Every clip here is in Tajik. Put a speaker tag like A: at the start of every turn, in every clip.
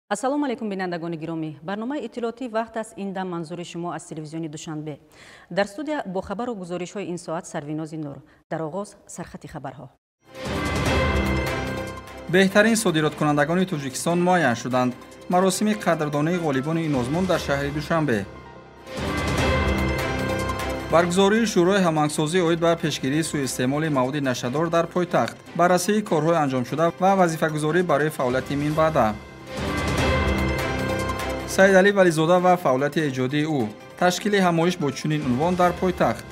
A: Ассалому алайкум, бинандагони гиромӣ. Барномаи иттилоотӣ «Вақт» аст ин дам манзури шумо аз телевизиони Душанбе. Дар студия бо хабару гузоришҳои ин соат Сарвинози Нур. Дар оғоз сархати хабарҳо.
B: Беҳтарин содироткунандагони Тоҷикистон муайян шуданд. Маросими қадрдонии ғолибони ин озмун дар шаҳри Душанбе. Баргузории Шӯрои ҳамоҳангсозӣ оид ба пешгирии сӯистеъмоли маводи нашъадор дар пойтахт, баррасии корҳои анҷомшуда ва вазифагузорӣ барои фаъолияти минбаъда. Саидалӣ Вализода ва фаъолияти эҷодии ӯ. Ташкили ҳамоиш бо чунин унвон дар пойтахт.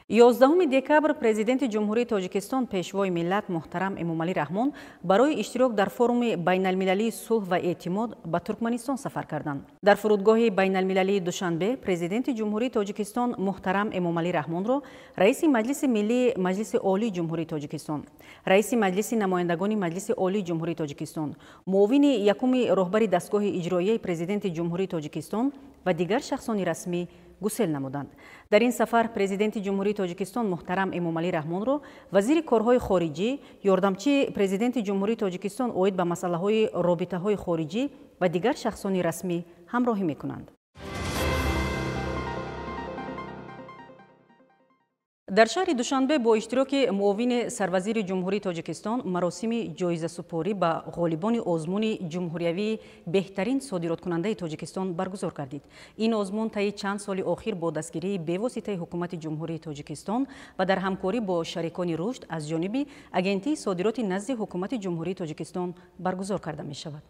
A: 11 декабр Президенти Ҷумҳурии Тоҷикистон, Пешвои миллат муҳтарам Эмомалӣ Раҳмон барои иштирок дар форуми байналмилалии сулҳ ва эътимод ба Туркманистон сафар карданд. Дар фурудгоҳи байналмилалии Душанбе Президенти Ҷумҳурии Тоҷикистон муҳтарам Эмомалӣ Раҳмонро Раиси Маҷлиси Миллии Маҷлиси Олии Ҷумҳурии Тоҷикистон, Раиси Маҷлиси Намояндагони Маҷлиси Олии Ҷумҳурии Тоҷикистон, муовини якуми роҳбари дастгоҳи иҷроияи Президенти Ҷумҳурии Тоҷикистон ва дигар шахсони расмӣ гусел намуданд. Дар ин сафар Президенти Ҷумҳурии Тоҷикистон муҳтарам Эмомалӣ Раҳмонро вазири корҳои хориҷӣ, ёрдамчии Президенти Ҷумҳурии Тоҷикистон оид ба масъалаҳои робитаҳои хориҷӣ ва дигар шахсони расмӣ ҳамроҳӣ мекунанд. Дар шаҳри Душанбе бо иштироки муовини сарвазири Ҷумҳурии Тоҷикистон маросими ҷоизасупорӣ ба ғолибони озмуни ҷумҳуриявии беҳтарин содироткунандаи Тоҷикистон баргузор гардид. Ин озмун таи чанд соли охир бо дастгирии бевоситаи Ҳукумати Ҷумҳурии Тоҷикистон ва дар ҳамкорӣ бо шарикони рушд аз ҷониби Агентии содироти назди Ҳукумати Ҷумҳурии Тоҷикистон баргузор карда мешавад.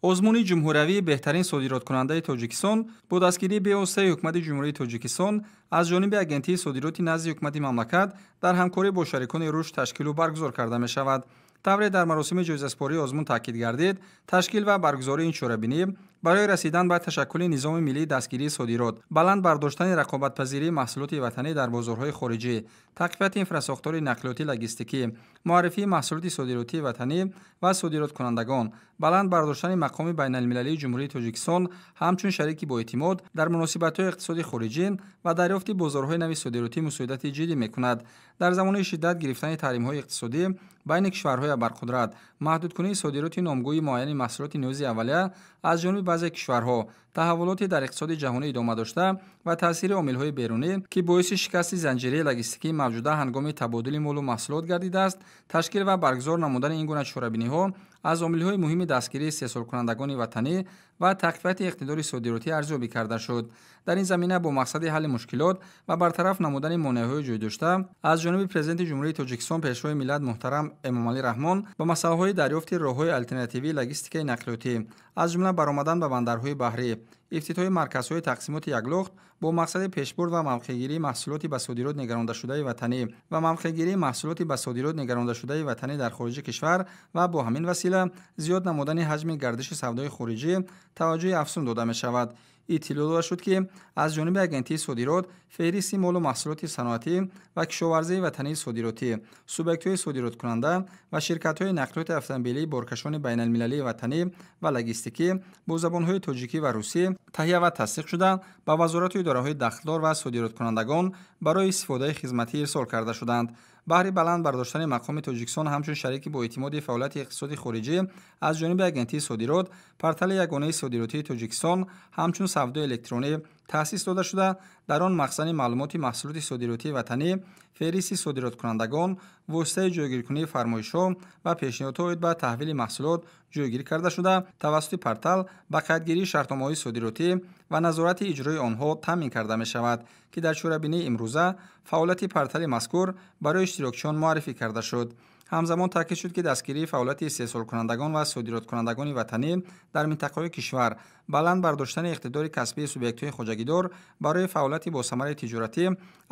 B: Озмуни ҷумҳуриявии беҳтарин содироткунандаи Тоҷикистон бо дастгирии бевоситаи Ҳукумати Ҷумҳурии Тоҷикистон аз ҷониби Агентии содироти назди ҳукумати мамлакат дар ҳамкорӣ бо шарикони рушд ташкилу баргузор карда мешавад. Тавре дар маросими ҷоизасупории озмун таъкид гардид, ташкил ва баргузории ин чорабинӣ барои расидан ба ташаккули низоми миллии дастгирии содирот, баланд бардоштани рақобатпазирии маҳсулоти ватанӣ дар бозорҳои хориҷӣ, тақвияти инфрасохтори нақлиётӣ логистикӣ, муаррифии маҳсулоти содиротии ватанӣ ва содироткунандагон, баланд бардоштани мақоми байналмилалии Ҷумҳурии Тоҷикистон ҳамчун шарики боэътимод дар муносибатҳои иқтисоди хориҷӣ ва дарёфти бозорҳои нави содиротӣ мусоидати ҷиддӣ мекунад. Дар замони шиддат гирифтани таҳримҳои иқтисодӣ байни кишварҳои абарқудрат, маҳдудкунии содироти номгӯи муайяни маҳсулоти ниёзи аввалия аз ҷониби баъзе кишварҳо, таҳаввулоти дар иқтисоди ҷаҳонӣ идома дошта ва таъсири омилҳои берунӣ, ки боиси шикасти занҷираи логистикии мавҷуда ҳангоми табодули молу маҳсулот гардидааст, ташкил ва баргузор намудани ин гуна чорабиниҳо аз омилҳои муҳими дастгирии истеҳсолкунандагони ватанӣ ва тақвияти иқтидори содиротӣ арзёбӣ карда шуд. Дар ин замина бо мақсади ҳалли мушкилот ва бартараф намудани монеаҳои ҷойдошта аз ҷониби Президенти Ҷумҳурии Тоҷикистон, Пешвои миллат муҳтарам Эмомалӣ Раҳмон ба масъалаҳои дарёфти роҳҳои алтернативии логистикаи нақлиётӣ, аз ҷумла баромадан ба бандарҳои баҳрӣ, ифтитоҳи марказҳои тақсимоти яклухт бо мақсади пешбурд ва мавқеъгирии маҳсулоти ба содирот нигарондашудаи ватанӣ ва мавқеъгирии маҳсулоти ба содирот нигарондашудаи ватанӣ дар хориҷи кишвар ва бо ҳамин васила зиёд намудани ҳаҷми гардиши савдои хориҷӣ таваҷҷӯҳи афзун дода мешавад. Иттилоъ дода шуд, ки аз ҷониби Агентии содирот феҳристи молу маҳсулоти саноатӣ ва кишоварзии ватании содиротӣ, субъектҳои содироткунанда ва ширкатҳои нақлиёти автомобилии боркашони байналмилалии ватанӣ ва логистикӣ бо забонҳои тоҷикӣ ва русӣ таҳия ва тасдиқ шуда ба вазорату идораҳои дахлдор ва содироткунандагон барои истифодаи хизматӣ ирсол карда шуданд. Баҳри баланд бардоштани мақоми Тоҷикистон ҳамчун шарики боэътимоди фаъолияти иқтисоди хориҷӣ аз ҷониби Агентии содирот портали ягонаи содиротии Тоҷикистон ҳамчун савдои электронӣ таъсис дода шуда, дар он махзани маълумоти маҳсулоти содиротии ватанӣ, феҳристи содироткунандагон, воситаи ҷойгиркунии фармоишҳо ва пешниҳодҳо оид ба таҳвили маҳсулот ҷойгир карда шуда, тавассути портал ба қайдгирии шартномаҳои содиротӣ ва назорати иҷрои онҳо таъмин карда мешавад, ки дар чорабинии имрӯза фаъолияти портали мазкур барои иштирокчиён муаррифӣ карда шуд. Ҳамзамон таъкид шуд, ки дастгирии фаъолияти истеҳсолкунандагон ва содироткунандагони ватанӣ дар минтақаҳои кишвар, баланд бардоштани иқтидори касбии субъектҳои хоҷагидор барои фаъолияти босамари тиҷоратӣ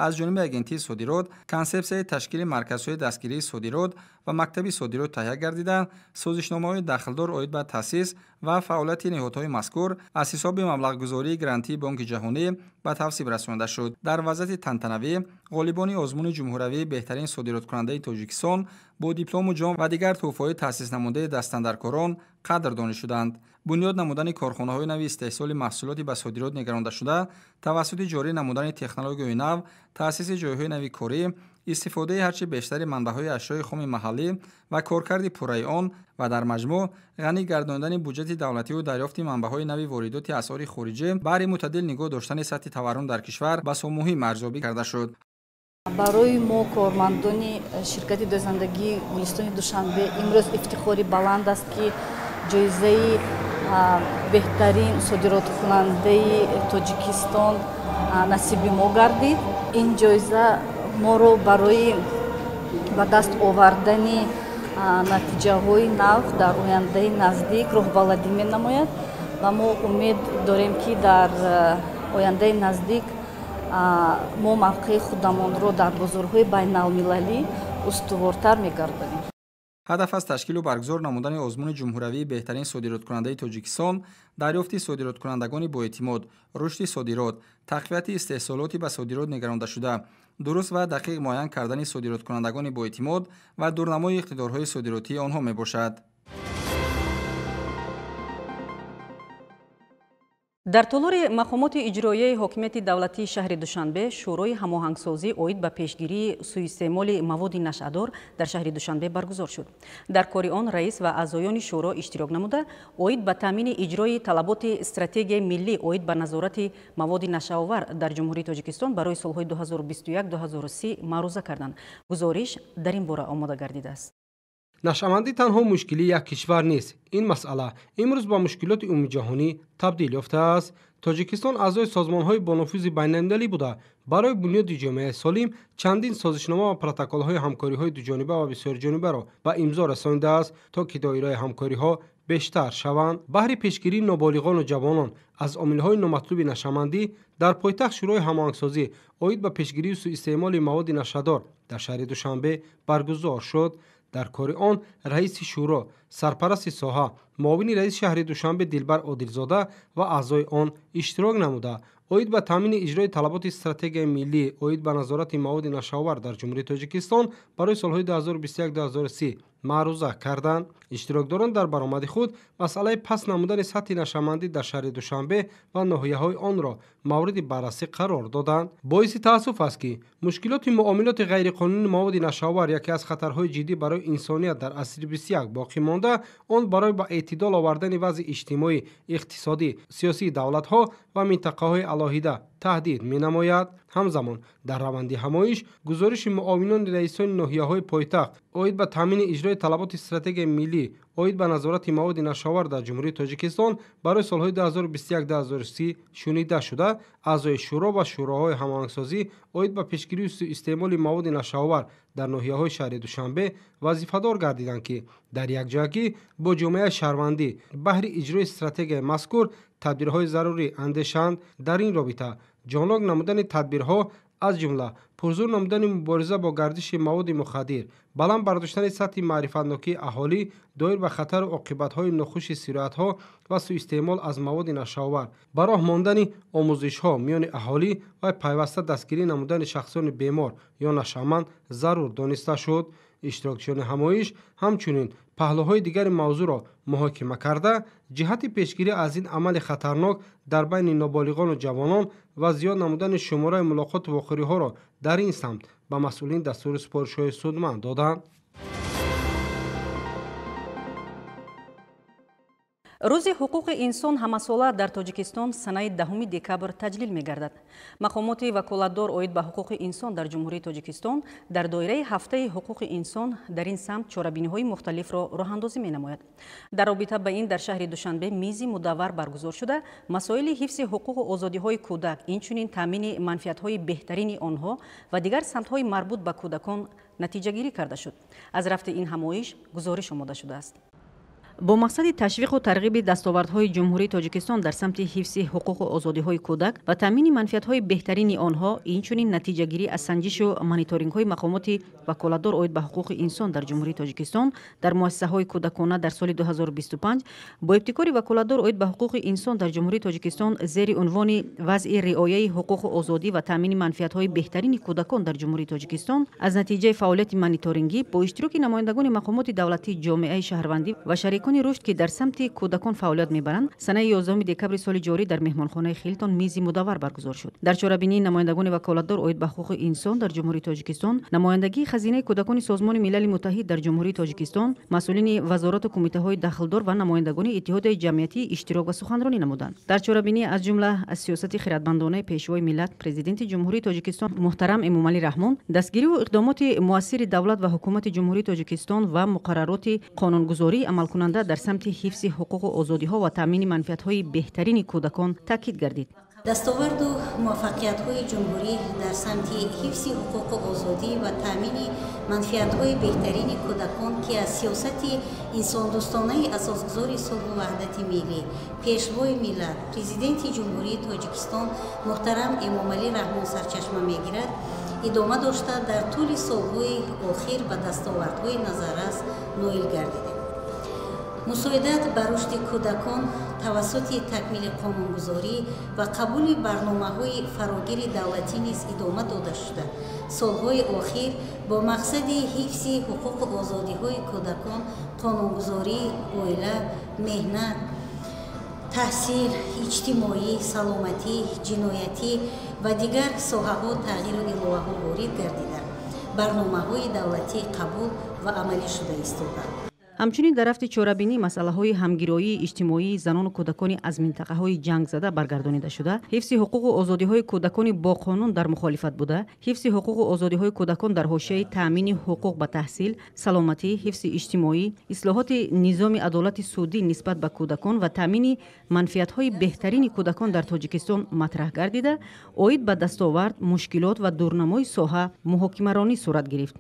B: аз ҷониби Агентии содирот консепсияи ташкили марказҳои дастгирии содирот ва мактаби содирот таҳия гардида, созишномаҳои дахлдор оид ба таъсис ва фаъолияти ниҳодҳои мазкур аз ҳисоби маблағгузории грантии Бонки ҷаҳонӣ ба тавсиб расонида шуд. Дар вазъияти тантанавӣ ғолибони озмуни ҷумҳуриявии беҳтарин содироткунандаи Тоҷикистон бо диплому ҷом ва дигар тӯҳфаҳои таъсиснамудаи дастандаркорон қадрдонӣ шуданд. Бунёд намудани корхонаҳои нави истеҳсоли маҳсулоти ба содирот нигарондашуда тавассути ҷорӣ намудани технологияҳои нав, таъсиси ҷойҳои нави корӣ, Истифодаи ҳарчи бештари манбаъҳои ашёи хоми маҳаллӣ ва коркарди пурраи он ва дар маҷмӯъ ғанӣ гардондани буҷети давлативу дарёфти манбаъҳои нави воридоти асъори хориҷӣ баҳри мӯътадил нигоҳ доштани сатҳи таваррум дар кишвар басо муҳим арзёбӣ карда шуд.
C: Барои мо кормандони ширкати дӯзандагии Гулистони Душанбе имрӯз ифтихори баланд аст, ки ҷоизаи беҳтарин содироткунандаи Тоҷикистон насиби мо гардид. Ин ҷоиза моро барои ба даст овардани натиҷаҳои нав дар ояндаи наздик роҳбаладӣ менамояд ва мо умед дорем, ки дар ояндаи наздик мо мавқеи худамонро дар бозорҳои байналмилалӣ устувортар мегардонем.
B: Ҳадаф аз ташкилу баргузор намудани озмуни ҷумҳуриявии беҳтарин содироткунандаи Тоҷикистон дарёфти содироткунандагони боэътимод, рушди содирот, тақвияти истеҳсолоти ба содирот нигарондашуда, дуруст ва дақиқ муайян кардани содироткунандагони боэътимод ва дурнамои иқтидорҳои содиротии онҳо мебошад.
A: Дар толори мақомоти иҷроияи ҳокимияти давлатии шаҳри Душанбе шӯрои ҳамоҳангсозӣ оид ба пешгирии суистеъмоли маводи нашъадор дар шаҳри Душанбе баргузор шуд. Дар кори он раис ва аъзоёни шӯро иштирок намуда, оид ба таъмини иҷрои талаботи стратегияи миллӣ оид ба назорати маводи нашъаовар дар Ҷумҳурии Тоҷикистон барои солҳои 2021-2030 маъруза карданд. Гузориш дар ин бора омода гардидааст.
D: Нашъамандӣ танҳо мушкилии як кишвар нест. Ин масъала имрӯз ба мушкилоти умумиҷаҳонӣ табдил ёфтааст. Тоҷикистон аъзои созмонҳои бонуфузи байналмилалӣ буда, барои бунёди ҷомеаи солим чандин созишнома ва протоколҳои ҳамкориҳои дуҷониба ва бисёрҷонибаро ба имзо расонидааст, то ки доираи ҳамкориҳо бештар шаванд. Баҳри пешгирии ноболиғону ҷавонон аз омилҳои номатлуби нашъамандӣ дар пойтахт шӯрои ҳамоҳангсозӣ оид ба пешгирию суистеъмоли маводи нашъадор дар шаҳри Душанбе баргузор шуд. Дар кори он раиси шӯро, сарпарасти соҳа, муовини раиси шаҳри Душанбе Дилбар Одилзода ва аъзои он иштирок намуда, оид ба таъмини иҷрои талаботи стратегияи миллӣ оид ба назорати маводи нашъаовар дар Ҷумҳурии Тоҷикистон барои солҳои 2021-2030 маъруза карданд. Иштирокдорон дар баромади худ масъалаи паст намудани сатҳи нашъамандӣ дар шаҳри Душанбе ва ноҳияҳои онро мавриди баррасӣ қарор доданд. Боиси таассуф аст, ки мушкилоти муомилоти ғайриқонунии маводи нашъаовар яке аз хатарҳои ҷиддӣ барои инсоният дар асри 21 боқӣ монда, он барои ба эътидол овардани вазъи иҷтимоӣ, иқтисодӣ, сиёсии давлатҳо ва минтақаҳои алоҳида таҳдид менамояд. Ҳамзамон дар раванди ҳамоиш гузориши муовинони раисони ноҳияҳои пойтахт оид ба таъмини иҷрои талаботи стратегияи миллӣ оид ба назорати маводи нашъаовар дар Ҷумҳурии Тоҷикистон барои солҳои 2021-2030 шунида шуда, аъзои шӯро ва шӯроҳои ҳамоҳангсозӣ оид ба пешгирию суистеъмоли маводи нашъаовар дар ноҳияҳои шаҳри Душанбе вазифадор гардиданд, ки дар якҷоягӣ бо ҷомеаи шаҳрвандӣ баҳри иҷрои стратегияи мазкур тадбирҳои зарурӣ андешанд. Дар ин робита ҷоннок намудани тадбирҳо аз ҷумла пурзур намудани мубориза бо гардиши маводи мухаддир, баланд бардоштани сатҳи маърифатнокии аҳолӣ доир ба хатару оқибатҳои нохуши сироятҳо ва суистеъмол аз маводи нашъаовар, ба роҳ мондани омӯзишҳо миёни аҳолӣ ва пайваста дастгирӣ намудани шахсони бемор ё нашъаманд зарур дониста шуд. Иштирокчиёни ҳамоиш ҳамчунин паҳлӯҳои дигари мавзӯъро муҳокима карда, ҷиҳати пешгирӣ аз ин амали хатарнок дар байни ноболиғону ҷавонон ва зиёд намудани шумораи мулоқоту вохӯриҳоро дар ин самт ба масъулин дастуру супоришҳои судманд доданд.
A: Рӯзи ҳуқуқи инсон ҳамасола дар Тоҷикистон санаи 10 декабр таҷлил мегардад. Мақомоти ваколатдор оид ба ҳуқуқи инсон дар Ҷумҳурии Тоҷикистон дар доираи ҳафтаи ҳуқуқи инсон дар ин самт чорабиниҳои мухталифро роҳандозӣ менамояд. Дар робита ба ин дар шаҳри Душанбе мизи мудаввар баргузор шуда, масоили ҳифзи ҳуқуқу озодиҳои кӯдак, инчунин таъмини манфиатҳои беҳтарини онҳо ва дигар самтҳои марбут ба кӯдакон натиҷагирӣ карда шуд. Аз рафти ин ҳамоиш гузориш омода шудааст. Бо мақсади ташвиқу тарғиби дастовардҳои Ҷумҳурии Тоҷикистон дар самти ҳифзи ҳуқуқу озодиҳои кӯдак ва таъмини манфиатҳои беҳтарини онҳо, инчунин натиҷагирӣ аз санҷишу мониторингҳои мақомоти ваколатдор оид ба ҳуқуқи инсон дар Ҷумҳурии Тоҷикистон дар муассисаҳои кӯдакона дар соли 2025 бо ибтикори ваколатдор оид ба ҳуқуқи инсон дар Ҷумҳурии Тоҷикистон зери унвони вазъи риояи ҳуқуқу озодӣ ва таъмини манфиатҳои беҳтарини кӯдакон дар Ҷумҳурии Тоҷикистон аз натиҷаи фаъолияти мониторингӣ бо иштироки намояндагони мақомоти давлатии ҷомеаи шаҳрвандӣ ва шарикони Шарикони рушд, ки дар самти кӯдакон фаъолият мебаранд, санаи 11 декабри соли ҷорӣ дар меҳмонхонаи Хилтон мизи мудаввар баргузор шуд. Дар чорабинии намояндагони ваколатдор оид ба ҳуқуқи инсон дар Ҷумҳурии Тоҷикистон, намояндагии хазинаи кӯдакони Созмони Милали Муттаҳид дар Ҷумҳурии Тоҷикистон, масъулини вазорату кумитаҳои дахлдор ва намояндагони иттиҳодияи ҷамъиятӣ иштирок ва суханронӣ намуданд. Дар чорабинӣ аз ҷумла аз сиёсати хиратмандонаи Пешвои миллат, Президенти Ҷумҳурии Тоҷикистон муҳтарам Эмомалӣ Раҳмон, дастгириву иқдомоти муассири давлат ва ҳукумати Ҷумҳурии Тоҷикистон ва муқаррароти қонунгузории амалкунанда дар самти ҳифзи ҳуқуқу озодиҳо ва таъмини манфиатҳои беҳтарини кӯдакон таъкид гардид.
E: Дастоварду муваффақиятҳои ҷумҳурӣ дар самти ҳифзи ҳуқуқу озодӣ ва таъмини манфиатҳои беҳтарини кӯдакон, ки аз сиёсати инсондӯстонаи асосгузори сулҳу ваҳдати миллӣ, Пешвои миллат, Президенти Ҷумҳурии Тоҷикистон муҳтарам Эмомалӣ Раҳмон сарчашма мегирад, идома дошта дар тӯли солҳои охир ба дастовардҳои назаррас ноил гардидем. Мусоидат ба рушди кӯдакон тавассути такмили қонунгузорӣ ва қабули барномаҳои фарогири давлатӣ низ идома дода шуда, солҳои охир бо мақсади ҳифзи ҳуқуқу озодиҳои кӯдакон қонунгузории оила, меҳнат, таҳсил, иҷтимоӣ, саломатӣ, ҷиноятӣ ва дигар соҳаҳо тағйиру иловаҳо ворид гардида, барномаҳои давлатӣ қабул ва амалӣ шуда истодаанд.
A: Ҳамчунин дар рафти чорабинӣ масъалаҳои ҳамгироии иҷтимоии занону кӯдакони аз минтақаҳои ҷангзада баргардонида шуда, ҳифзи ҳуқуқу озодиҳои кӯдакони бо қонун дар мухолифат буда, ҳифзи ҳуқуқу озодиҳои кӯдакон дар ҳошияи таъмини ҳуқуқ ба таҳсил, саломатӣ, ҳифзи иҷтимоӣ, ислоҳоти низоми адолати судӣ нисбат ба кӯдакон ва таъмини манфиатҳои беҳтарини кӯдакон дар Тоҷикистон матраҳ гардида, оид ба дастовард, мушкилот ва дурнамои соҳа муҳокимаронӣ сурат гирифт.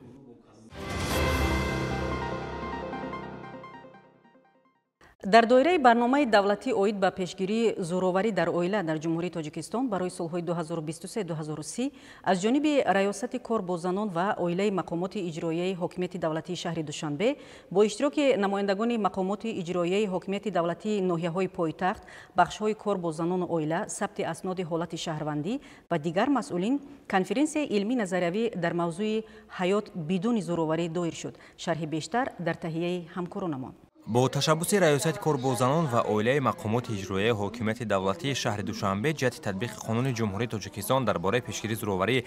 A: Дар доираи барномаи давлатӣ оид ба пешгирии зӯроварӣ дар оила дар Ҷумҳурии Тоҷикистон барои солҳои 2023-2030 аз ҷониби Раёсати кор бо занон ва оилаи мақомоти иҷроияи ҳокимияти давлатии шаҳри Душанбе бо иштироки намояндагони мақомоти иҷроияи ҳокимияти давлатии ноҳияҳои пойтахт, бахшҳои кор бо занону оила, сабти асноди ҳолати шаҳрвандӣ ва дигар масъулин конференсияи илмӣ назариявӣ дар мавзӯи ҳаёт бидуни зӯроварӣ доир шуд. Шарҳи бештар дар таҳияи ҳамкоронамон.
F: Бо ташаббуси Раёсати кор бо занон ва оилаи мақомоти иҷроияи ҳокимияти давлатии шаҳри Душанбе ҷиҳати татбиқи қонуни Ҷумҳурии Тоҷикистон дар бораи пешгирии зӯроварӣ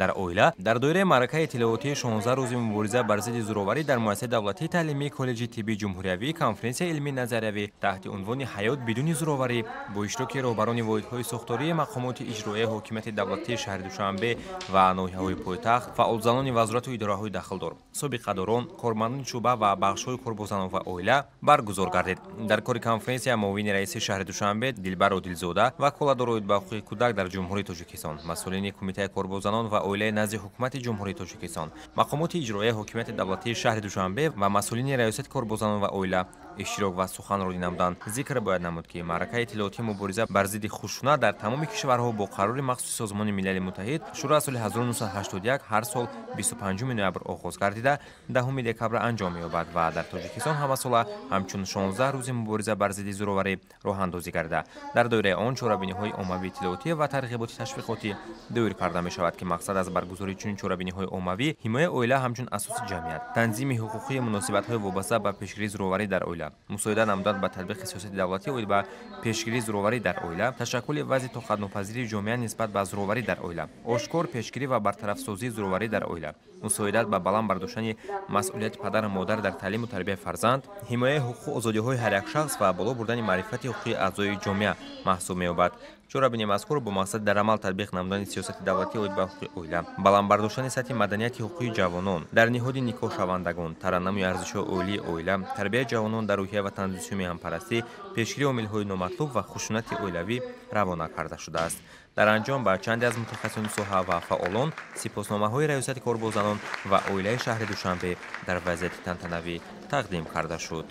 F: дар оила дар доираи маъракаи иттилоотии 16 рӯзи мубориза бар зидди зӯроварӣ дар муассисаи давлатии таълимии коллеҷи тиббии ҷумҳуриявӣ конференсияи илмии назариявӣ таҳти унвони ҳаёт бидуни зӯроварӣ бо иштироки роҳбарони воҳидҳои сохтории мақомоти иҷроияи ҳокимияти давлатии шаҳри Душанбе ва ноҳияҳои пойтахт, фаъолзанони вазорату идораҳои дахлдор, собиқадорон, кормандони шӯъба ва бахшҳои кор бо занон ва оила баргузор гардид. Дар кори конференсия муовини раиси шаҳри Душанбе Дилбар Одилзода, ваколатдор оид ба ҳуқуқи кӯдак дар Ҷумҳурии Тоҷикистон, масъулини Кумитаи кор бо занон ва оилаи назди ҳукумати Ҷумҳурии Тоҷикистон, мақомоти иҷроияи ҳокимияти давлатии шаҳри Душанбе ва масъулини Раёсати кор бо занон ва оила иштирок ва суханронӣ намуданд. Зикр бояд намуд, ки маъракаи иттилоотии мубориза бар зидди хушунат дар тамоми кишварҳо бо қарори махсуси Созмони Милали Муттаҳид шурӯъ аз соли 1981 ҳар сол 25 ноябр оғоз гардида, 10 декабр анҷом меёбад ва дар Тоҷикистон ҳамасола ҳамчун 16 рӯзи мубориза бар зидди зӯроварӣ роҳандозӣ гардида. Дар доираи он чорабиниҳои оммавӣ иттилоотӣ ва тарғиботи ташвиқотӣ доир карда мешавад, ки мақсад аз баргузории чунин чорабиниҳои оммавӣ ҳимояи оила ҳамчун асоси ҷамъият, танзими ҳуқуқии муносибатҳои вобаста ба пешгирии зӯроварӣ дар оила, мусоидат намудан ба татбиқи сиёсати давлатӣ оид ба пешгирии зӯроварӣ дар оила, ташаккули вазъи тоқатнопазирии ҷомеа нисбат ба зӯроварӣ дар оила, ошкор пешгирӣ ва бартарафсозии зӯроварӣ дар оила, мусоидат ба баланд бардоштани масъулияти падару модар дар таълиму тарбияи фарзанд, ҳимояи ҳуқуқу озодиҳои ҳар як шахс ва боло бурдани маърифати ҳуқуқии аъзои ҷомеа маҳсуб меёбад. Чорабини мазкур бо мақсади дар амал татбиқ намудани сиёсати давлатӣ оид ба ҳуқуқи оила, баланд бардоштани сатҳи маданияти ҳуқуқии ҷавонон дар ниҳоди никоҳшавандагон, тараннамуи арзишҳои оилии оила, тарбияи ҷавонон дар рӯҳия ва тандурустию меҳанпарастӣ, пешгирии омилҳои номатлуб ва хушунати оилавӣ равона карда шудааст. Дар анҷом ба чанде аз мутахассисони соҳа ва фаъолон сипосномаҳои Раёсати кор бо занон ва оилаи шаҳри Душанбе дар вазъияти тантанавӣ тақдим карда шуд.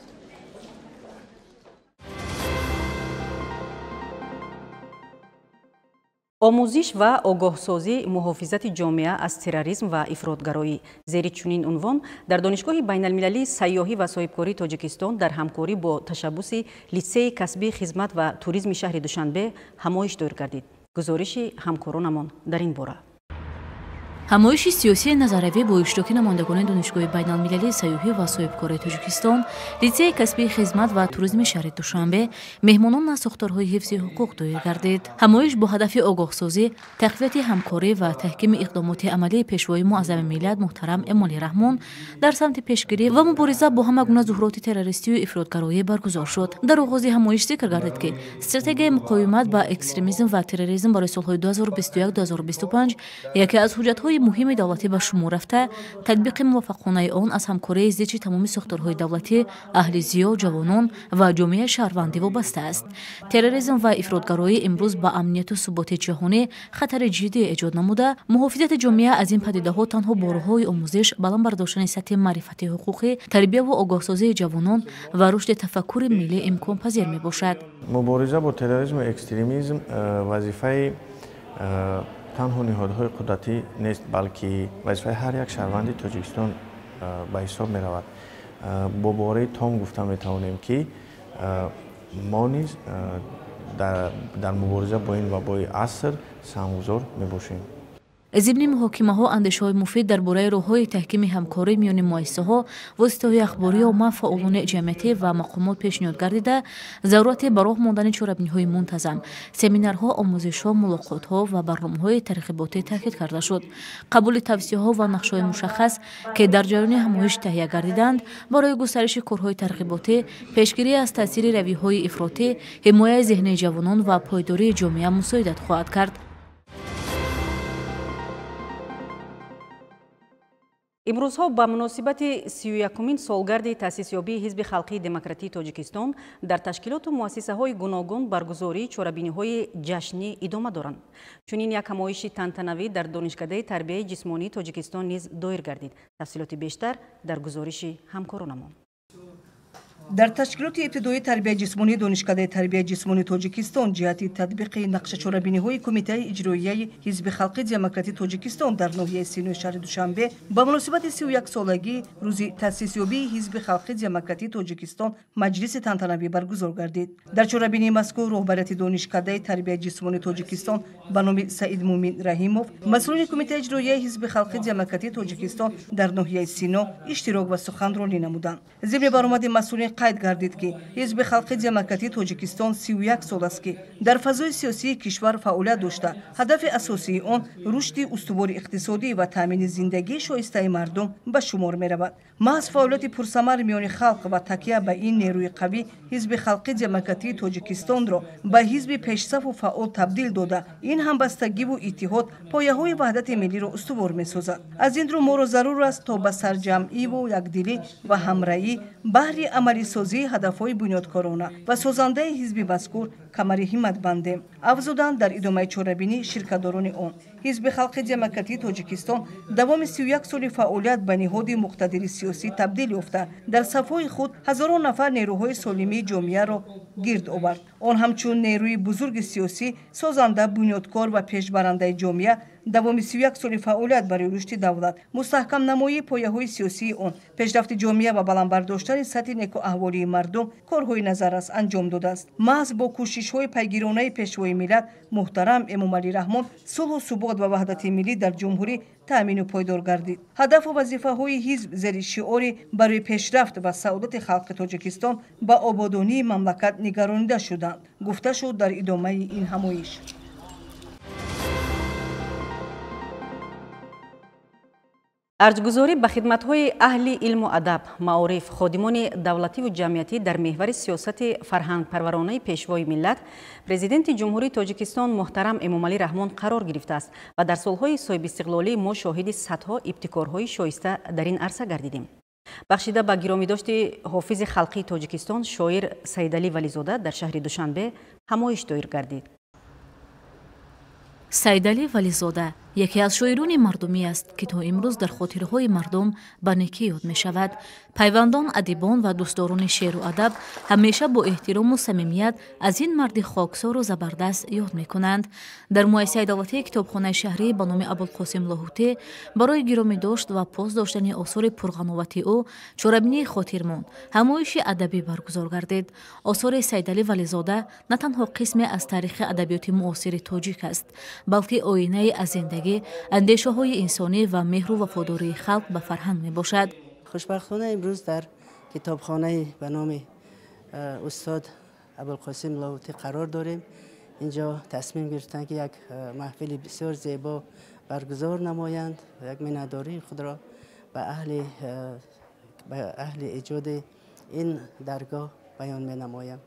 A: Омӯзиш ва огоҳсозӣ муҳофизати ҷомеа аз терроризм ва ифротгароӣ. Зери чунин унвон дар Донишгоҳи байналмилалии сайёҳӣ ва соҳибкории Тоҷикистон дар ҳамкорӣ бо ташаббуси литсеи касбии хизмат ва туризми шаҳри Душанбе ҳамоиш доир гардид. Гузориши ҳамкоронамон дар ин бора.
G: Ҳамоиши сиёсии назариявӣ бо иштироки намояндагони Донишгоҳи байналмилалии сайёҳӣ ва соҳибкории Тоҷикистон, литсеи касбии хизмат ва туризми шаҳри Душанбе, меҳмонон аз сохторҳои ҳифзи ҳуқуқ доир гардид. Ҳамоиш бо ҳадафи огоҳсозӣ, тақвияти ҳамкорӣ ва таҳкими иқдомоти амалии Пешвои муаззами миллат муҳтарам Эмомалӣ Раҳмон дар самти пешгирӣ ва мубориза бо ҳама гуна зуҳуроти террористию ифротгароӣ баргузор шуд. Дар оғози ҳамоиш зикр гардид, ки стратегияи муқовимат ба экстремизм ва терроризм барои солҳои 2021-2025 яке аз ҳуҷҷатҳои муҳими давлатӣ ба шумор рафта, татбиқи муваффақонаи он аз ҳамкории зичи тамоми сохторҳои давлатӣ, аҳли зиё, ҷавонон ва ҷомеаи шаҳрвандӣ вобаста аст. Терроризм ва ифротгароӣ имрӯз ба амнияту суботи ҷаҳонӣ хатари ҷиддӣ эҷод намуда, муҳофизати ҷомеа аз ин падидаҳо танҳо бо роҳҳои омӯзиш, баланд бардоштани сатҳи маърифати ҳуқуқӣ, тарбияву огоҳсозии ҷавонон ва рушди тафаккури миллӣ имконпазир мебошад.
H: Мубориза бо терроризму экстремизм вазифаи танҳо ниҳодҳои қудратӣ нест, балки вазифаи ҳар як шаҳрванди Тоҷикистон ба ҳисоб меравад. Бо боварии том гуфта метавонем, ки мо низ дар мубориза бо ин вабои аср саҳмгузор мебошем.
G: Зимни муҳокимаҳо андешаҳои муфид дар бораи роҳҳои таҳкими ҳамкорӣ миёни муассисаҳо, воситаҳои ахборӣ, омма, фаъолони ҷамъиятӣ ва мақомот пешниҳод гардида, зарурати ба роҳ мондани чорабиниҳои мунтазам, семинарҳо, омӯзишҳо, мулоқотҳо ва барномаҳои тарғиботӣ таъкид карда шуд. Қабули тавсияҳо ва нақшҳои мушаххас, ки дар ҷараёни ҳамоиш таҳия гардиданд, барои густариши корҳои тарғиботӣ, пешгирӣ аз таъсири равиҳои ифротӣ, ҳимояи зеҳнии ҷавонон ва пойдории ҷомеа мусоидат хоҳад кард.
A: Имрӯзҳо ба муносибати 31-умин солгарди таъсисёбии Ҳизби халқии демократии Тоҷикистон дар ташкилоту муассисаҳои гуногун баргузории чорабиниҳои ҷашнӣ идома доранд. Чунин як ҳамоиши тантанавӣ дар Донишкадаи тарбияи ҷисмонии Тоҷикистон низ доир гардид. Тафсилоти бештар дар гузориши ҳамкоронамон.
I: Дар ташкилоти ибтидоии тарбияи ҷисмонии Донишкадаи тарбияи ҷисмонии Тоҷикистон ҷиҳати татбиқи нақшачорабиниҳои Кумитаи иҷроияи Ҳизби халқии демократии Тоҷикистон дар ноҳияи Синои шаҳри Душанбе ба муносибати 31-солагии рӯзи таъсисёбии Ҳизби халқии демократии Тоҷикистон маҷлиси тантанавӣ баргузор гардид. Дар чорабинии мазкур роҳбарияти Донишкадаи тарбияи ҷисмонии Тоҷикистон ба номи Саидмумин Раҳимов, масъулони Кумитаи иҷроияи Ҳизби халқии демократии Тоҷикистон дар ноҳияи Сино иштирок ва суханронӣ намуданд. Зимни баромади масъулин қайд гардид, ки Ҳизби халқии демократии Тоҷикистон 31 сол аст, ки дар фазои сиёсии кишвар фаъолият дошта, ҳадафи асосии он рушди устувори иқтисодӣ ва таъмини зиндагии шоистаи мардум ба шумор меравад. Маҳз фаъолияти пурсамар миёни халқ ва такя ба ин нерӯи қавӣ Ҳизби халқии демократии Тоҷикистонро ба ҳизби пешсафу фаъол табдил дода, ин ҳамбастагиву иттиҳод пояҳои ваҳдати миллиро устувор месозад. Аз ин рӯ моро зарур аст, то ба сарҷамъиву якдилӣ ва ҳамраӣ баҳри амалисозии ҳадафҳои бунёдкорона ва созандаи ҳизби мазкур камари ҳиммат бандем. Афзуданд дар идомаи чорабинӣ ширкатдорони он. Ҳизби халқи демократии Тоҷикистон давоми 31 соли фаъолият ба ниҳоди муқтадири сиёсӣ табдил ёфта, дар сафҳои худ ҳазорон нафар нерӯҳои солимии ҷомеаро гирд овард. Он ҳамчун нерӯи бузурги сиёсӣ, созанда, бунёдкор ва пешбарандаи ҷомеа давоми 31 соли фаъолият барои рушди давлат, мустаҳкамнамоии пояҳои сиёсии он, пешрафти ҷомеа ва баланд бардоштани сатҳи некуаҳволии мардум корҳои назаррас анҷом додааст. Маҳз бо кӯшишҳои пайгиронаи Пешвои миллат муҳтарам Эмомалӣ Раҳмон сулҳу субот ва ваҳдати миллӣ дар ҷумҳурӣ таъмину пойдор гардид. Ҳадафу вазифаҳои ҳизб зери шиори барои пешрафт ва саодати халқи Тоҷикистон ба ободонии мамлакат нигаронида шуданд, гуфта шуд дар идомаи ин ҳамоиш.
A: Арҷгузорӣ ба хидматҳои аҳли илму адаб, маориф, ходимони давлативу ҷамъиятӣ дар меҳвари сиёсати фарҳангпарваронаи Пешвои миллат, Президенти Ҷумҳурии Тоҷикистон муҳтарам Эмомалӣ Раҳмон қарор гирифтааст ва дар солҳои соҳибистиқлолӣ мо шоҳиди садҳо ибтикорҳои шоиста дар ин арса гардидем. Бахшида ба гиромидошти ҳофизи халқии Тоҷикистон шоир Саидалӣ Вализода дар шаҳри Душанбе ҳамоиш доир гардид.
G: Саидалӣ Вализода яке аз шоирони мардумӣ аст, ки то имрӯз дар хотираҳои мардум ба некӣ ёд мешавад. Пайвандон, адибон ва дӯстдорони шеъру адаб ҳамеша бо эҳтирому самимият аз ин марди хоксору забардаст ёд мекунанд. Дар муассисаи давлатии китобхонаи шаҳрӣ ба номи Абулқосим Лоҳутӣ барои гиромӣ дошт ва пос доштани осори пурғановати ӯ чорабинии хотирмон ҳамоиши адабӣ баргузор гардид. Осори Саидалӣ Вализода на танҳо қисме аз таърихи адабиёти муосири тоҷик аст, балки оинае аз зиндагӣ зиндагӣ, андешаҳои инсонӣ ва меҳру вафодории халқ ба фарҳанг мебошад.
J: Хушбахтона имрӯз дар китобхонаи ба номи устод Абулқосим Лоҳутӣ қарор дорем. Инҷо тасмим гирифтанд, ки як маҳфили бисёр зебо баргузор намоянд, як миннатдории худро ба аҳли эҷоди ин даргоҳ баён менамоям.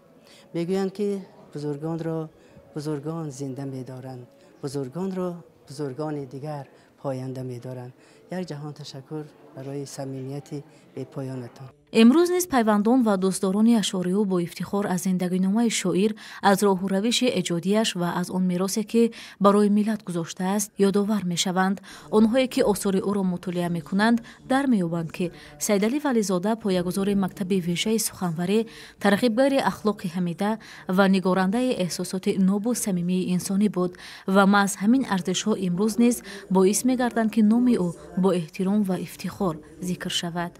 J: Мегӯянд, ки бузургонро бузургон зинда медоранд, бузургонро бузургони дигар поянда медоранд. Як ҷаҳон ташаккур барои самимияти бепоёнатон.
G: Имрӯз низ пайвандон ва дӯстдорони ашъори ӯ бо ифтихор аз зиндагиномаи шоир, аз роҳу равиши эҷодиаш ва аз он меросе, ки барои миллат гузоштааст, ёдовар мешаванд. Онҳое, ки осори ӯро мутолиа мекунанд, дар меёбанд, ки Сайдалӣ Вализода поягузори мактаби вижаи суханварӣ, тарғибгари ахлоқи ҳамида ва нигорандаи эҳсосоти нобу самимии инсонӣ буд ва маҳз ҳамин арзишҳо имрӯз низ боис мегарданд, ки номи ӯ бо эҳтиром ва ифтихор зикр шавад.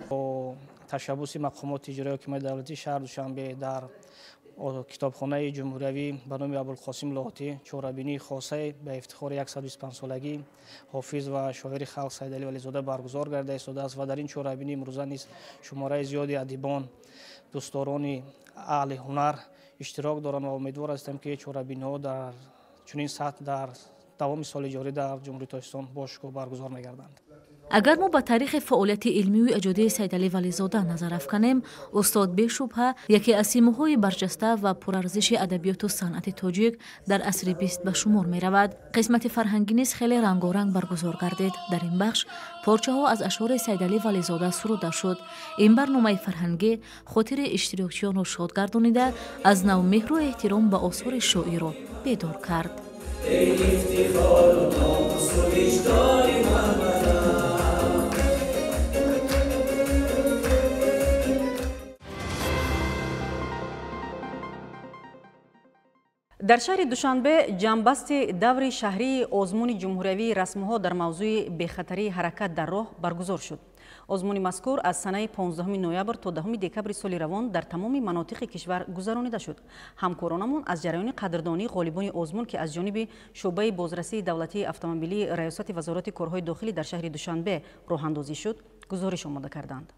K: Ташаббуси мақомоти иҷроии ҳокимияти давлатии шаҳри Душанбе дар китобхонаи ҷумҳуриявӣ ба номи Абулқосим Лоҳутӣ чорабинии хосае ба ифтихори 125-солагии ҳофиз ва шоири халқ Сайдалӣ Вализода баргузор гарда истодааст ва дар ин чорабинӣ имрӯза низ шумораи зиёди адибон, дӯстдорони аҳли ҳунар иштирок доранд ва умедвор ҳастем, ки чорабиниҳо дар чунин сатҳ дар давоми соли ҷорӣ дар Ҷумҳурии Тоҷикистон бошукӯҳ баргузор мегарданд.
G: Агар мо ба таърихи фаъолияти илмию эҷодии Сайдалӣ Вализода назар афканем, устод бешубҳа яке аз симоҳои барҷаста ва пурарзиши адабиёту санъати тоҷик дар асри бист ба шумор меравад. Қисмати фарҳангӣ низ хеле рангоранг баргузор гардид. Дар ин бахш порчаҳо аз ашъори Сайдалӣ Вализода суруда шуд. Ин барномаи фарҳангӣ хотири иштирокчиёнро шод гардонида, аз нав меҳру эҳтиром ба осори шоирро бедор кард.
A: Дар шаҳри Душанбе ҷамъбасти даври шаҳрии озмуни ҷумҳуриявии расмҳо дар мавзӯи бехатарии ҳаракат дар роҳ баргузор шуд. Озмуни мазкур аз санаи 15 ноябр то 10 декабри соли равон дар тамоми манотиқи кишвар гузаронида шуд. Ҳамкоронамон аз ҷараёни қадрдонии ғолибони озмун, ки аз ҷониби шӯъбаи бозрасии давлатии автомобилии Раёсати Вазорати корҳои дохилӣ дар шаҳри Душанбе роҳандозӣ шуд, гузориш омода карданд.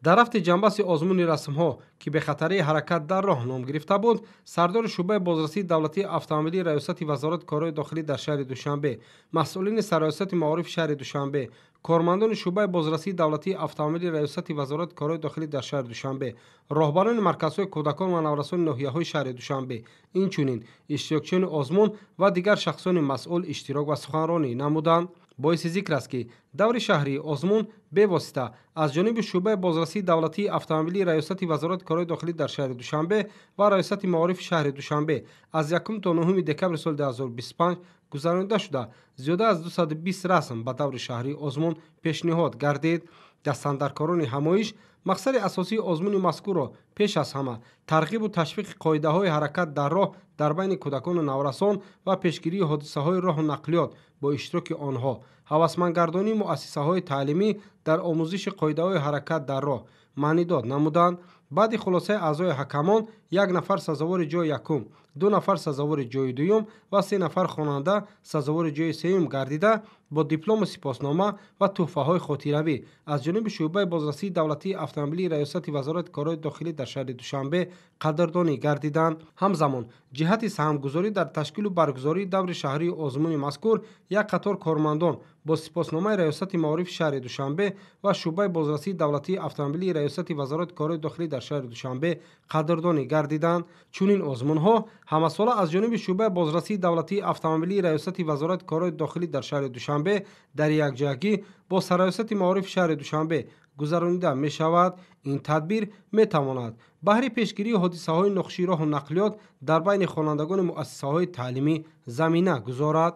D: Дар рафти ҷамъбасти озмуни расмҳо, ки бехатарии ҳаракат дар роҳ ном гирифта буд, сардори шӯъбаи бозрасии давлатии автомобилии Раёсати Вазорати корҳои дохилӣ дар шаҳри Душанбе, масъулини Сарраёсати маорифи шаҳри Душанбе, кормандони шӯъбаи бозрасии давлатии автомобилии Раёсати Вазорати корҳои дохилӣ дар шаҳри Душанбе, роҳбарони марказҳои кӯдакон ва наврасони ноҳияҳои шаҳри Душанбе, инчунин иштирокчиёни озмун ва дигар шахсони масъул иштирок ва суханронӣ намуданд. Боиси зикр аст, ки даври шаҳрии озмун бевосита аз ҷониби шӯъбаи бозрасии давлатии автомобилии Раёсати Вазорати корҳои дохилӣ дар шаҳри Душанбе ва Раёсати маорифи шаҳри Душанбе аз 1 то 9 декабри соли 2025 гузаронида шуда, зиёда аз 220 расм ба даври шаҳрии озмун пешниҳод гардид. Дастандаркорони ҳамоиш мақсади асосии озмуни мазкурро пеш аз ҳама тарғибу ташвиқи қоидаҳои ҳаракат дар роҳ дар байни кӯдакону наврасон ва пешгирии ҳодисаҳои роҳу нақлиёт бо иштироки онҳо, ҳавасмандгардонии муассисаҳои таълимӣ дар омӯзиши қоидаҳои ҳаракат дар роҳ маънидод намуданд. Баъди хулосаи аъзои ҳакамон як нафар сазовори ҷои якум, 2 нафар сазовори ҷои дуюм ва 3 нафар хонанда сазовори ҷои сеюм гардида бо диплому сипоснома ва тӯҳфаҳои хотиравӣ аз ҷониби шӯъбаи бозрасии давлатии автомобилии Раёсати Вазорати корҳои дохилӣ дар шаҳри Душанбе қадрдонӣ гардиданд. Ҳамзамон ҷиҳати саҳмгузорӣ дар ташкилу баргузории даври шаҳрии озмуни мазкур як қатор кормандон бо сипосномаи Раёсати маорифи шаҳри Душанбе ва шӯъбаи бозрасии давлатии автомобилии Раёсати Вазорати корҳои дохилӣ дар шаҳри Душанбе қадрдонӣ гардиданд. Чунин озмунҳо ҳамасола аз ҷониби шӯъбаи бозрасии давлатии автомобилии Раёсати Вазорати корҳои дохилӣ дар шаҳри Душанбе дар якҷоягӣ бо Сарраёсати маорифи шаҳри Душанбе гузаронида мешавад. Ин тадбир метавонад баҳри пешгирии ҳодисаҳои нохуши роҳу нақлиёт дар байни хонандагони муассисаҳои таълимӣ замина гузорад.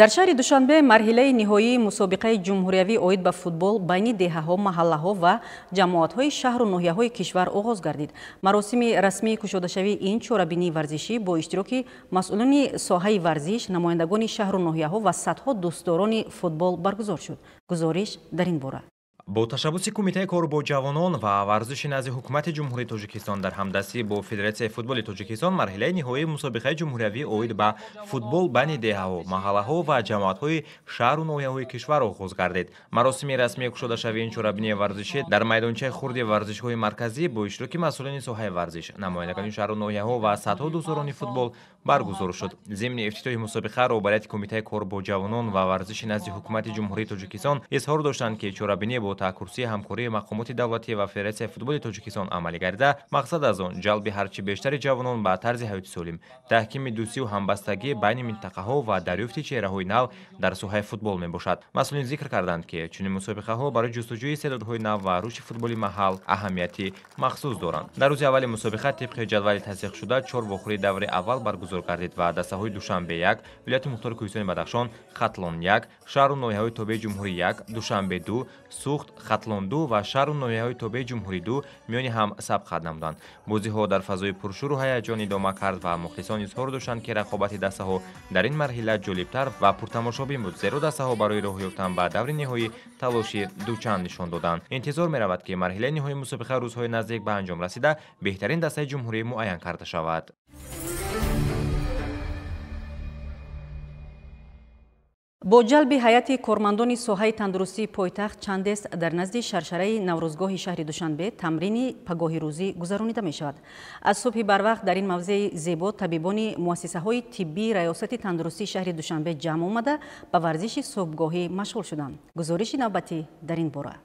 A: Дар шаҳри Душанбе марҳилаи ниҳоии мусобиқаи ҷумҳуриявӣ оид ба футбол байни деҳаҳо, маҳаллаҳо ва ҷамоатҳои шаҳру ноҳияҳои кишвар оғоз гардид. Маросими расмии кушодашавии ин чорабинии варзишӣ бо иштироки масъулони соҳаи варзиш, намояндагони шаҳру ноҳияҳо ва садҳо дӯстдорони футбол баргузор шуд. Гузориш дар ин бора.
F: Бо ташаббуси Кумитаи кор бо ҷавонон ва варзиши назди Ҳукумати Ҷумҳурии Тоҷикистон дар ҳамдастӣ бо Федератсияи футболи Тоҷикистон марҳилаи ниҳоии мусобиқаи ҷумҳуриявӣ оид ба футбол байни деҳаҳо, маҳаллаҳо ва ҷамоатҳои шаҳру ноҳияҳои кишвар оғоз гардид. Маросими расмии кушодашавии ин чорабинии варзишӣ дар майдончаи хурди варзишгоҳи марказӣ бо иштироки масъулони соҳаи варзиш, намояндагони шаҳру ноҳияҳо ва садҳо дӯстдорони футбол баргузор шуд. Зимни ифтитоҳи мусобиқа роҳбарияти Кумитаи кор бо ҷавонон ва варзиши назди Ҳукумати Ҷумҳурии Тоҷикистон изҳор доштанд, ки чорабинӣ бо курсии ҳамкории мақомоти давлатӣ ва Федератсияи футболи Тоҷикистон амалӣ гардида, мақсад аз он ҷалби ҳарчи бештари ҷавонон ба тарзи ҳаёти солим, таҳкими дӯстию ҳамбастагӣ байни минтақаҳо ва дарёфти чеҳраҳои нав дар соҳаи футбол мебошад. Масъулин зикр карданд, ки чунин мусобиқаҳо барои ҷустуҷӯи истеъдодҳои нав ва рушди футболи маҳал аҳамияти махсус доранд. Дар рӯзи аввали мусобиқа тибқи ҷадвали тасдиқшуда 4 вохӯрии даври аввал баргузор гардид ва дастаҳои Душанбе 1, вилояти мухтори Кӯҳистони Бадахшон, Хатлон 1, шаҳру ноҳияҳои тобеи ҷумҳурӣ 1, Душанбе 2, Суғд, Хатлон 2 ва шаҳру ноҳияҳои тобеи ҷумҳурӣ 2 миёни ҳам сабқат намуданд. Бозиҳо дар фазои пуршӯру ҳаяҷон идома кард ва мухлисон изҳор доштанд, ки рақобати дастаҳо дар ин марҳила ҷолибтар ва пуртамошобин буд, зеро дастаҳо барои роҳ ёфтан ба даври ниҳоӣ талоши дучанд нишон доданд. Интизор меравад, ки марҳилаи ниҳоии мусобиқа рӯзҳои наздик ба анҷом расида, беҳтарин дастаи ҷумҳурӣ муайян карда шавад.
A: Бо ҷалби ҳайати кормандони соҳаи тандурустии пойтахт чандест дар назди шаршараи Наврӯзгоҳи шаҳри Душанбе тамрини пагоҳи рӯзӣ гузаронида мешавад. Аз субҳи барвақт дар ин мавзеи зебо табибони муассисаҳои тиббии Раёсати тандурустии шаҳри Душанбе ҷамъ омада ба варзиши субҳгоҳӣ машғул шуданд. Гузориши навбатӣ дар ин бора.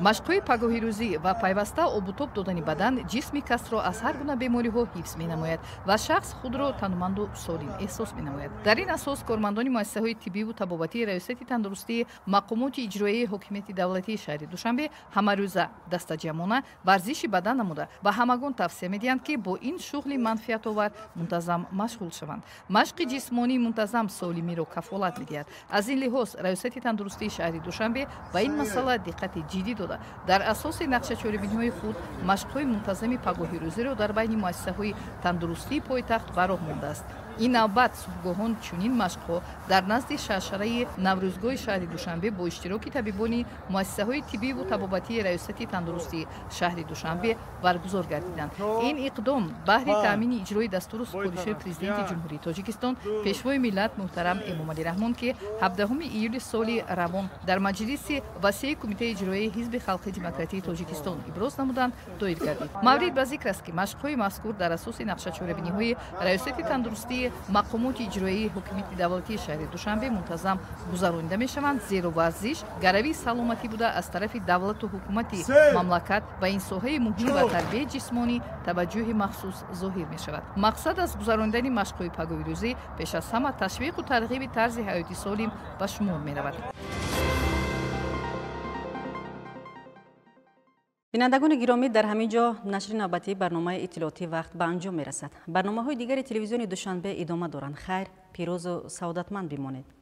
L: Машқҳои пагоҳирӯзӣ ва пайваста обутоб додани бадан ҷисми касро аз ҳар гуна бемориҳо ҳифз менамояд ва шахс худро тануманду солим эҳсос менамояд. Дар ин асос кормандони муассисаҳои тиббиву табобатии Раёсати тандурустии мақомоти иҷроияи ҳокимияти давлатии шаҳри Душанбе ҳамарӯза дастаҷамъона варзиши бадан намуда ба ҳамагон тавсия медиҳанд, ки бо ин шуғли манфиатовар мунтазам машғул шаванд. Машқи ҷисмонии мунтазам солимиро кафолат медиҳад. Аз ин лиҳоз Раёсати тандурустии шаҳри Душанбе ба ин масъала диққати ҷиддӣ дода, дар асоси нақшачорабиниҳои худ машқҳои мунтазами пагоҳирӯзиро дар байни муассисаҳои тандурустии пойтахт ба роҳ мондааст. Ин навбат субҳгоҳон чунин машқҳо дар назди шаршараи Наврӯзгоҳи шаҳри Душанбе бо иштироки табибони муассисаҳои тиббиву табобатии Раёсати тандурустии шаҳри Душанбе баргузор гардиданд. Ин иқдом баҳри таъмини иҷрои дастуру супоришҳои Президенти Ҷумҳурии Тоҷикистон, Пешвои миллат муҳтарам Эмомалӣ Раҳмон, ки 17 июли соли равон дар маҷлиси васеи Кумитаи иҷроияи Ҳизби халқи демократии Тоҷикистон иброз намуданд, доир гардид. Маврид ба зикр аст, ки машқҳои мазкур дар асоси нақшачорабиниҳои Раёсати тандурустии мақомоти иҷроияи ҳокимияти давлатии шаҳри Душанбе мунтазам гузаронида мешаванд, зеро варзиш гаравии саломатӣ буда аз тарафи давлату ҳукумати мамлакат ба ин соҳаи муҳим ва тарбияи ҷисмонӣ таваҷҷӯҳи махсус зоҳир мешавад. Мақсад аз гузаронидани машқҳои пагоҳирӯзӣ пеш аз ҳама ташвиқу тарғиби тарзи ҳаёти солим ба шумор меравад.
A: Бинандагони гиромӣ, дар ҳамин ҷо нашри навбатии барномаи иттилоотӣ вақт ба анҷом мерасад. Барномаҳои дигари телевизиони Душанбе идома доранд. Хайр, пирӯзу саодатманд бимонед.